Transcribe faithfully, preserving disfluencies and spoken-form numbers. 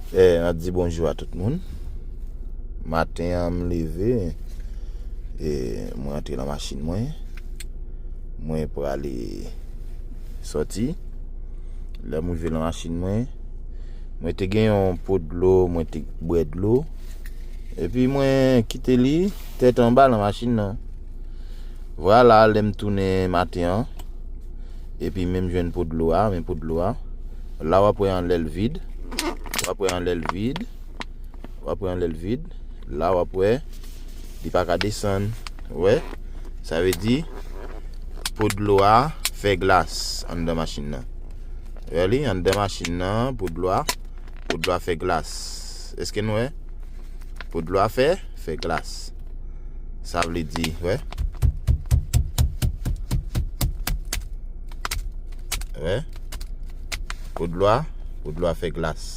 Eh, m ap di bonjou a tout moun. Maten an, m leve, e mwen antre nan machin mwen. Mwen prale sòti. Lè m rive nan machin mwen, mwen te gen yon po dlo, mwen te bwè dlo. Epi mwen kite li tèt anba nan machin nan. Vwala, lè m tounen maten an, epi men m jwenn po dlo a, men po dlo a. La w ap wè anlè l vid. W ap wè anlè l vid. W ap wè anlè l vid. La w ap wè li pa ka desann. Wè? Sa vle di po dlo a fè glas anndan machin nan. Wè li, anndan machin nan, po dlo a, po dlo a fè glas. Èske nou wè? Po dlo a fè, fè glas. Sa vle di, wè? Wè? Po dlo a, po dlo a fè glas.